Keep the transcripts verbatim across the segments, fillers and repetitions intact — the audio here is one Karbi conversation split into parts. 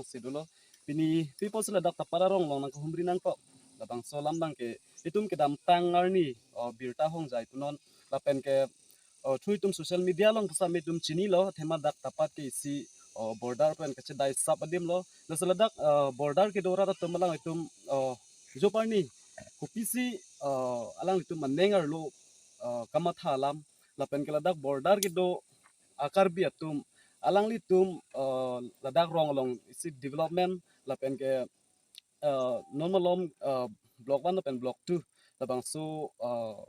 si dolo. Pini pi apotsi ladak Tapat arong along nangkehumri nangkok, labangso alam abangke itum kedamtang arni, o, birta hongjai punon, lapen ke, o, through itum social media along pusitame itum chinilo, athema dak Tapat ke isi, o, border pen kachedai asap adim lo. Lasi ladak, o, border kedo arat atum alanglitum, o, jo arni kopisi, o, alanglitum aneng arlo, o, kamatha alam, lapen ke ladak border kedo a-Karbi atum alanglitum, o, ladak rong along isi development lapen ke, o, non malom, o, block one lapen block two labangso, o,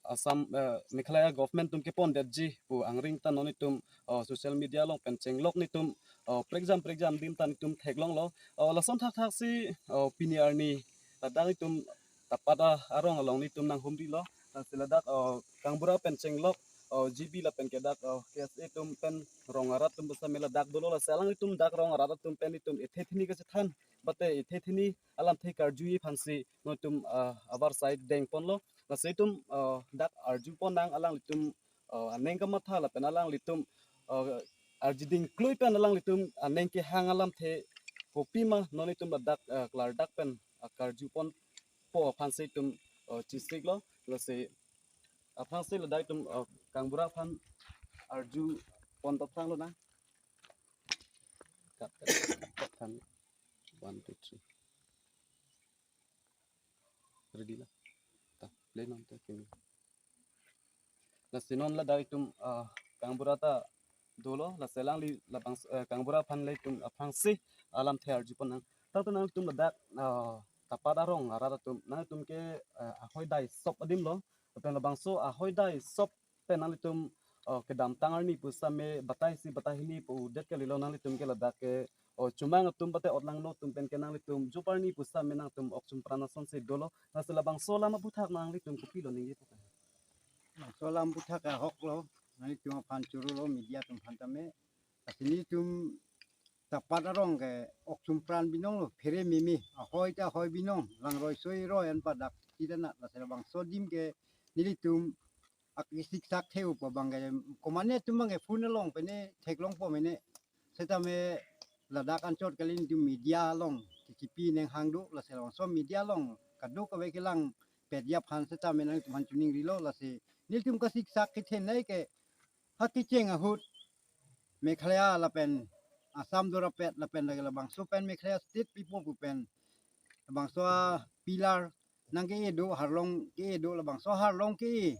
Assam, o, Meghalaya government atum kepondetji pu angring ta non itum, o, social media along pen chenglok netum, o, prekjam prekjam adim ta netum theklonglo. O, lason thakthaksi, o, pini arni ladak itum Tapat a-, arong along netum nanghumrilo. Lasi ladak, o, kangbura pen chenglok, o, G B lapen ke dak, o, K S A atum pen rong arat atum pusitame ladak dolo, lasi alanglitum dak rong arat atum pen itum ethe thini kachethan, mate ethe thini alamthe karjuji aphansi non itum, o, avarsai dengponlo. Lasi itum, o, dak arjupon nang alanglitum, o, aneng kamatha lapen alanglitum, o, arjiding klui pen alanglitum aneng kehang alamthe kopima non itum ladak, o, klardak pen, o, karjuponpo aphansi itum, o, chisiklo. Lasi aphrangsi ladak itum, o, kangbura aphan arjupon totang lonang. Cut, cut, cut, cut. One, two, three. Ready la? Ta, play non ta kini. Lasi non ladak itum, o, kangbura ta dolo, lasi alangli labang, o, kangbura aphan le itum aphrangsi alamthe arjupon nang. Ta tu nangtum ladak, o, Tapat arong arat atum, nangtum ke, o, ahoidai asap adim lo, lapen labangso ahoidai asap pen nanglitum, o, kedamtang arni pusitame batai isi batai hini pudet kalilo, nanglitum ke ladak ke, o, chomang atum mate otlangno atum pen ke nanglitum jo arni pusitame nangtum ok chumpran asonsi dolo. Lasi labangso alam aphuthak nanglitum kopilo ningje pu? Labangso alam aphuthak ahok lo, nanglitum aphan chorolo, media atum aphan tame. Lasi nelitum Tapat arong ke ok chumpran binong lo, phere meme, ahoi ta ahoi binong, langroi soi roi an padak titanat. Lasi labangso adim ke nelitum akisik sak theu pa abangke, komane atum abangke phone along pen ne theklongpo mene. Setame ladak anchot kali nelitum media along kikipi neng hang do, lasi labangso media along kadokave kelangpetji aphan setame nangtum aphan choningrilo. Lasi nelitum kasik sak kethenei ke ha kecheng ahut Meghalaya lapen Assam dorapet lapen lake labangso pen Meghalaya state pipo pu pen labangso a-pillar nangke-e do, harlong ke-e do, labangso harlong ke-e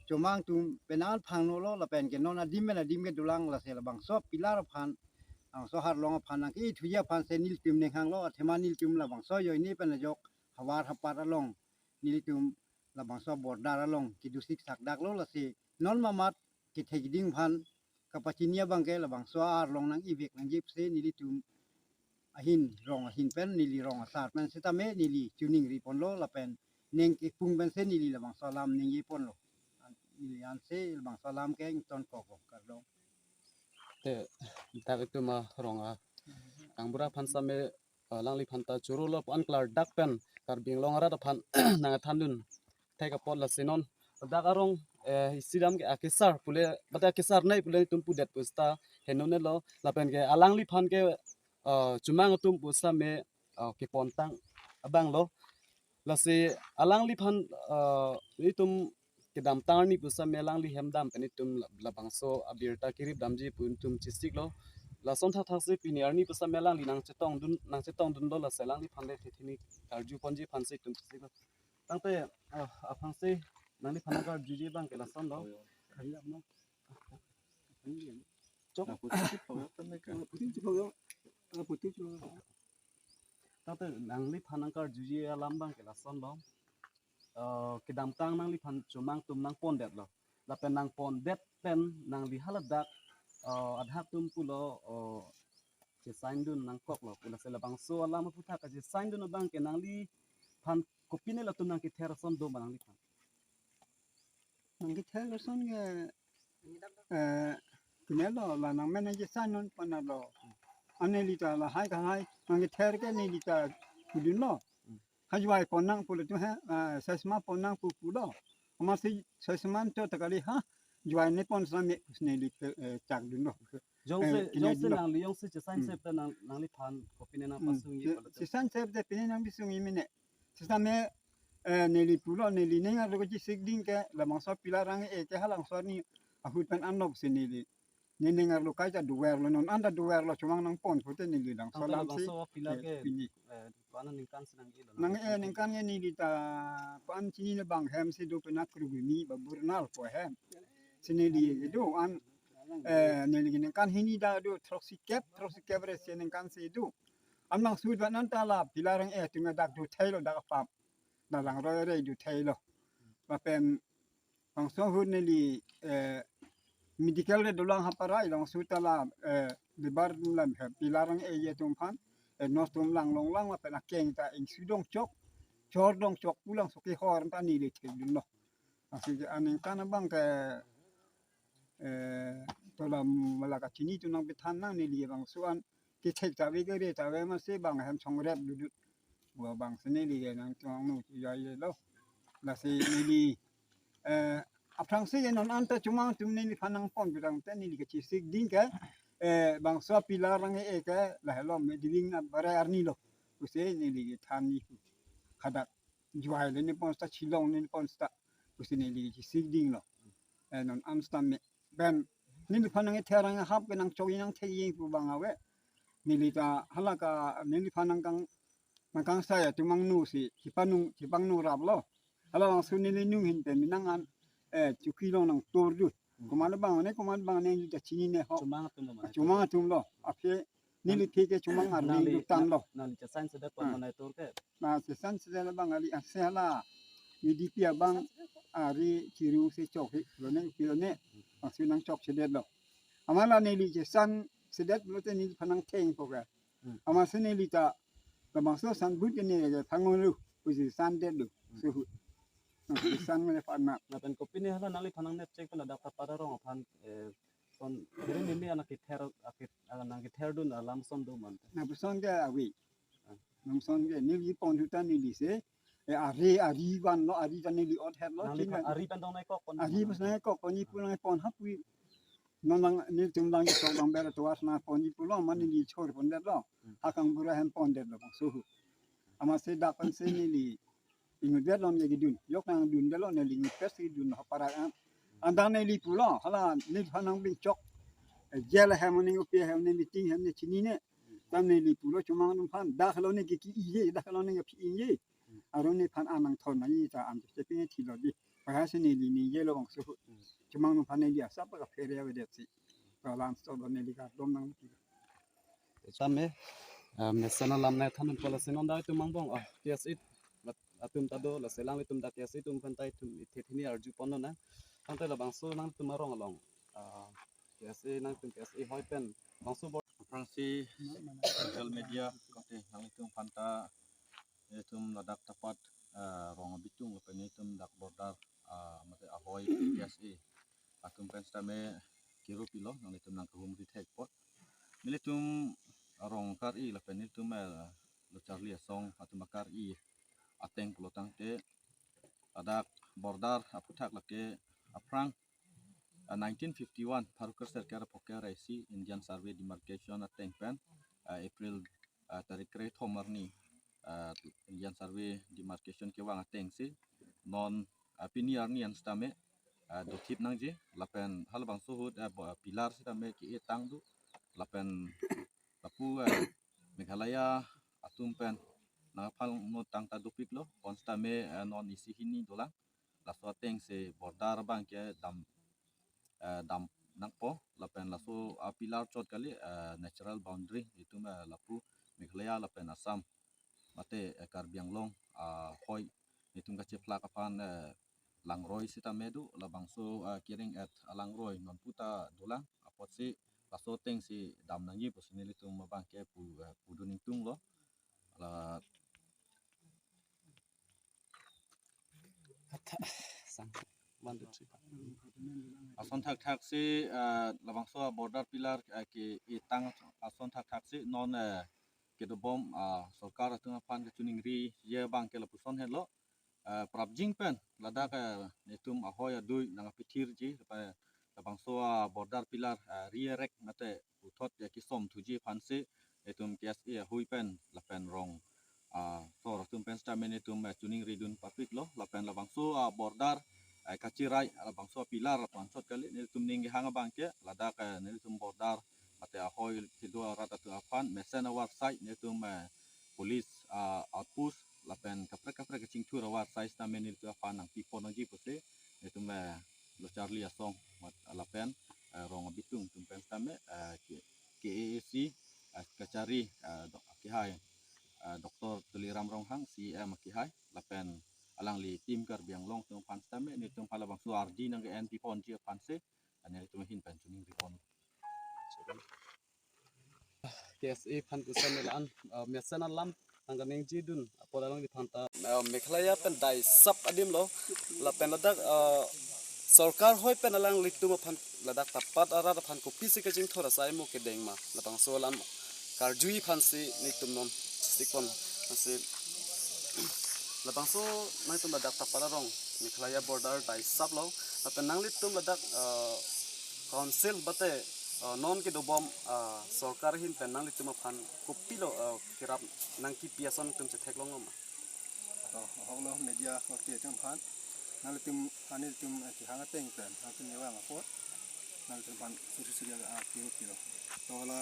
chomang atum pen an phangno lo, lapen ke non adim pen adim kedolang. Lasi labangso a-pillar aphan, labangso harlong aphan nangke-e thuji aphansi nelitum neng hanglo, athema nelitum labangso ajoine pen ajok havar hapat along nelitum labangso border along kedosik sakdaklo. Lasi non mamat kethe keding aphan kapachini abangke labangso arlong nang-ivek nangji pusi nelitum ahin, rong ahin pen, neli rong asar pen setame neli choningriponlo, lapen neng kepung pensi neli labangso alam ningjeponlo. Neli ansi labangso alam ke ingtonkok, kardom. Te, dak itum arong a kangbura aphan setame, eh, alangliphan ta chorolo pu an klardak pen Karbi Anglong arat aphan nangthandun thek apot. Lasi non dak arong, eh, isi dam ke akesar pule, mate akesar nei pule itum pudet pusita henone lo, lapen ke alangliphan ke, eh, chomang atum pusitame, eh, kepontang abang lo. Lasi alangliphan, eh, itum kedamtang arni pusitame alangli hem dam pen itum la-, labangso abirta kerip damji pu itum chisiklo. Lason thakthaksi pini arni pusitame alangli nangchetongdun, nangchetongdunlo, lasi alangliphan le thethini karjuponji aphansi itum chisiklo. Tangte, ah, aphrangsi nangliphan nangkarjuji abangke lasonlo. Chok. Tangte nangliphan nangkarjuji alam abangke lasonlo. Eh, kedamtang nangliphan chomang atum nangpondetlo. Lapen nangpondet pen nangli haladak, eh, adhak atum pulo, eh, chesaindun nangkoklo. Pulasi labangso alam aphuthak kachesaindun abangke nangliphan kopine latum nangkether ason do ma nangliphan? Nangkether ason ke, eh, pine lo, la nangmen nangchesainnon panalo. Ane lita lahai kahai, nangkether ke ne lita kudunlo. Hajwai pon nang pulo tu he, eh, sesma pon nang pu pulo. Amatsi sesma to takali ha, jwai ne pon sa me pusne li, eh, chak dunlo. Jongsi, eh, kine jongsi dilo. Nangli jongsi chesan Hmm. sep ta nang, nangliphan kopine nang Hmm. pasungji Che-, pala tu. Chesan sep te pine nang pasungji mene. Sesame, eh, neli pulo, neli ning arlo kachisik ding ke, labangso pillar rang-e ke halabangso arni ahut pen anop si neli. Nening arlo kaita duver lo, non anta duver lo, chomang nangpon pute neli labangso Tangte alam si, labangso pillar eh, ke, pini. Eh, ko-an aningkan si nang-elo? Nang, eh, ningkan ke neli ta, ko-an chinine abang hem si do pena Krugumi, Babur Nal ko hem. Si neli do an, eh, neli ningkan hini dak do, throksi kep, throksi kep re si ningkan si do. An bang sut ban anta la pillar rang-e atum dak do thai lo dak apap. Dak langroi re do thai lo. Lapen bangso ahut neli, eh, medical re dolang ha Parai, labangso ta la, eh, labour lam he, pillar rang-e atum aphan, eh, nurse atum lang longlang lapen akeng ta ingsu dongchok, chor dongchok pu labangso kehor ta neli thekdunlo. Lasi ke aningkan abang ke, eh, tola mala kachini atum nangpethan nang, neli bangso an kethek ta ave kere ta ave masi bang hem chongrep dudut. Bo bang si neli ke nangtong nu chu jai lo. Lasi neli, eh, aphrangsi ke non anta chomang atum neliphan nangpon pu tangte neli kachisik ding ke, eh, bangso pillar rang-e ke lahelo me diving na bare arni lo. Pusi neli kethan ni hadak Jowai le nepon seta, Shillong le nepon seta, pusi neli kachisik ding lo. Eh, non an seta me ben neliphan nangther nanghap ke nangchok nangthek jeng pu abang ave. Neli ta hala ka neliphan nangkang, nangkangsai atum angno si chepangno, chepangno rap lo. Halabangso neli nung hin pen menang an, eh, chuki long nangtur dut. Komat abang ne, komat abang ne, neli ta chinine ho. Chomang atum lo mane? Chomang atum lo. Aphi neli aphi ke chomang arni nangli, dutang lo. Nangli chesan sedet pon Hmm. mane tur ke? Na chesan sedet abang ari ase hala. Neli pi abang ari chiru si chok hi lo ne, pi lo ne. Bangso nangchok sedet lo. Amat la neli chesan sedet lote neliphan nangthengpo ke. Hmm. Amatsi neli ta labangso san but ke neli ke thanglo, pusi san det lo. Hmm. Suhu. Nangchesan nangphan na. Lapen kopine hala nangliphan nangnepchek pen ladak ta Parai rong aphan, eh, son, kiri nini anak kether, akit, anak kether dun alam son do mante? Na puson ke awi. Ah. Nangson ke neli pon ahut ta neli si, eh, ari, ari vanlo, ari ta neli ot het lo, Nangli chin pha-, ari pen dong nangkok pon ari pon. Pas nangkok pon, ni pu nangpon hapui. Non lang, nelitum lang sok lang ber tuas nangpon ni pulo, mane neli chor pon det lo. Hmm. Hakang bura hem pon det lo, suhu. Amatsi dak pen si neli ingut det lo neli kedun. Yok nangdun det lo, neli ingut pes kedun ha Parai an. Anta neli pulo, hala neliphan nangbingchok. Eh, jail hem ne, opi hem ne, meeting hem ne, chinine. Ta neli pulo chomang atum aphan, dak lo ne ke ki-ije, dak lo ne ke phi-ije. Aron nephan an nangthon nangji ta an te pine thilo di. Pahasi neli ningje lo bangso. Chomang atum aphan neli asap kaphere avedet si. Balan so lo neli kardom nang. Tame, ah, mesen alam nangthan un pala si non dak itum angbong, ah, K S A atum ta do, lasi alanglitum dak K S A atum aphan ta itum ithe hini arju pon nang. Tangte labangso nangtum arong along, ah, K S A nangtum K S A hoi pen bangso bor- Aphrangsi social media kote nanglitum aphan ta itum ladak tapat, ah, rong abitung lapen itum dak border, ah, mate ahoi K S A atum pen sitame kiru pilo nanglitum nangkehumri thek apot. Nelitum arong kar-i lapen nelitum, eh, lo charli asong atum akar-i ateng pulo tangte ladak border aphuthak lake aphrang, ah, nineteen fifty-one Pharuker Sirkep aphoker isi Indian Survey Demarcation ateng pen, ah, April, ah, tarik krethom arni, ah, Indian Survey Demarcation kevang ateng si non, ah, pini arni an sitame, ah, dothip nangji lapen halabangso ahut, ah, bo-, pillar sitame ke-e tang do lapen lapu, eh, Meghalaya atum pen nangphan notang ta dopik lo, bonsitame, eh, non isi hini dolang. Laso ateng si border abang ke dam, eh, dam nangpo, lapen laso a pillar chot kali, eh, natural boundary itum, eh, lapu Meghalaya lapen Assam mate, eh, Karbi Anglong, ah, hoi itum kachephlak aphan, eh, langroi sitame do, labangso, ah, kereng-et alangroi non puta dolang, apotsi laso ateng si dam nangji pusi nelitum abang ke pu, eh, pudun ingtung lo. La Atha, sang. One, two, three. Ason thakthak si, eh, labangso border pillar, eh, ke-e tang ason thakthak si non, eh, kedobom, ah, sorkar atum aphan kachiningri ye abang ke lapuson helo. Eh, prapjin pen ladak, eh, netum ahoi adui nangkapethirji, pa labangso a-border pillar, ah, ri-erect mate puthot ya kesom thuji aphansi nelitum K S A ahui pen lapen rong, ah, sor atum pen sitame nelitum, eh, choningridun papiklo lapen labangso a-border, eh, kachirai labangso a-pillar lapu anchot kali, nelitum ning kehang abang ke ladak, eh, nelitum border mate ahoi kedo arat atum aphan mesen avarsai nelitum, eh, police, ah, outpost lapen kaprek kaprek kachingthur avarsai sitame nelitum aphan nangpipon nangji pusi nelitum, eh, lo charli asong mat lapen, eh, rong abitung atum pen sitame, eh, K-, K A A C, eh, kachari, eh, dok-, akehai, eh, Doctor Tuliram Ronghang, C E M akehai, lapen alangli Team Karbi Anglong atum aphan sitame nelitum aphan labangso ardi nangke-en piponji aphansi, eh, nelitum ahin pen choningri pon. K S A aphan pusitame la-an, uh, mesen alam nangkaningjedun apot alangliphan ta, uh, Meghalaya pen daisap adim lo lapen ladak, uh, sorkar hoi pen alanglitum aphan ladak tapat arat aphan kopisi kachingthur asai mo kedeng ma labangso alam karjui aphansi nelitum non sikon asi labangso nangtum ladak tapat arong Meghalaya border daisap lo lapen nanglitum ladak, uh, council mate, uh, non kedobom, uh, sorkar ahin pen nanglitum aphan kopilo, uh, kerap nangkipi ason atum chetheklong ma? To, ahok lo media korte atum aphan. Nanglitum, ani atum, eh, kehang ateng pen, nangtum kevang apot nanglitum aphan suri suri aga, ah, kiru kilo. To la,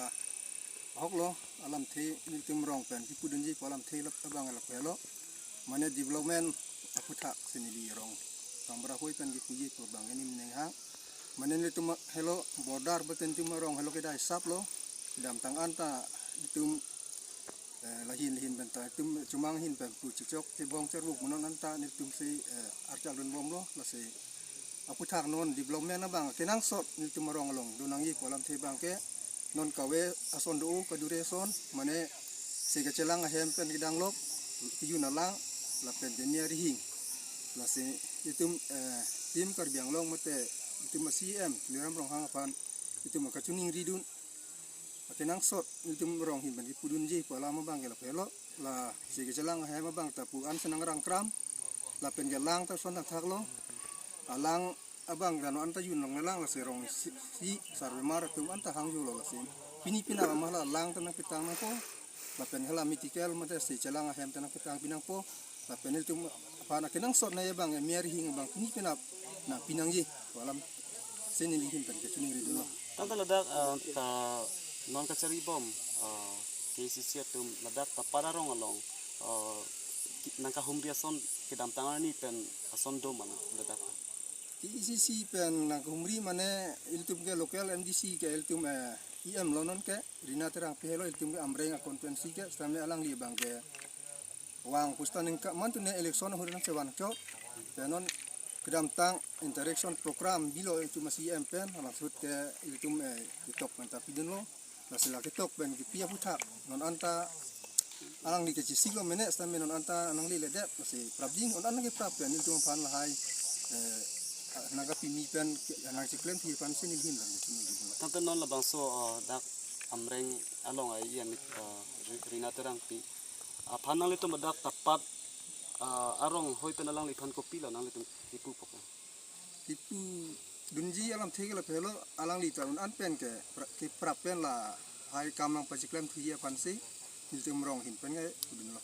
ahok lo, alamthe nelitum rong pen kipudunji pu alamthe lap abang lapu helo. Mane development aphuthak si neli rong Kangbura ahui pen kipuji pu abang ke neli ning kehang. Mane nelitum helo border mate nelitum rong helo ke daisap lo. Kedamtang anta nelitum, eh, lahin lahin pen ta nelitum chomang ahin pen pu chechok chebong cherbuk mo non anta nelitum si, eh, archak dunbomlo lasi aphuthak non development abang kenangsot nelitum arong along do nangji pu alamthe abang ke non kave ason do, kadure ason, mane se kachelang ahem pen kedang lok, kejun alang lapen keme arihing. Lasi itum, eh, Team Karbi Anglong mate itum a-C E M Tuliram Ronghang aphan itum kachoningridun akenangsot nelitum rong ahin pen kipudunji pu alam abang ke lapu helo. La se kachelang ahem abang ta pu an senang rangkram lapen ke lang ta son thakthak lo. Alang abang ta non anta junlong lang lasi rong si, si sarvemar atum anta hangjo lo lasi pini pina lama la lang ta nangpetang nangpo lapen hala medical mate se chelang ahem ta nangpetang pinangpo lapen nelitum aphan akenangsot nai abang, eh, me arihing abang pini pina nangpi nangji pu alamsi neli ahin pen kachoningridunlo. Tangte ladak, eh, ta non kacharibom, eh, K A A C C atum ladak tapat arong along, eh, ki-, nangkahumri ason kedamtang arni pen ason do ma ladak? K A A C C pen nangkahumri mane ilitum ke local M D C ke ilitum, eh, E M lo non ke Rina Terangpi helo, ilitum ke Amreng a-constituency ke sitame alangli abang ke vang pusita ningkan man tune election ahut nangchevan chok. Pen non kedamtang interaction program bilo ilitum a-C E M pen, langsut ke ilitum, eh, ketok pen ta pidunlo. Lasi la ketok pen kipi aphuthak non anta alangli kechesik lo mene sitame non anta nangleledet, lasi prapjin non anta keprap pen ilitum aphan lahai, eh, nangkapimi pen ke, nangcheklemthe aphansi neli ahin pen. Tangte non labangso, eh, dak Amreng along a-E M, eh, Ri-, Rina Terangpi aphan nanglitum ladak tapat, ah, arong hoi pen alangliphan kopilo nanglitum kipu pok? Kipudunji alamthe ke lapu helo, alangli ta un-an pen ke pra-, keprap pen lahai kam nangpacheklemthuji aphansi nelitum rong ahin pen ke pudunlo.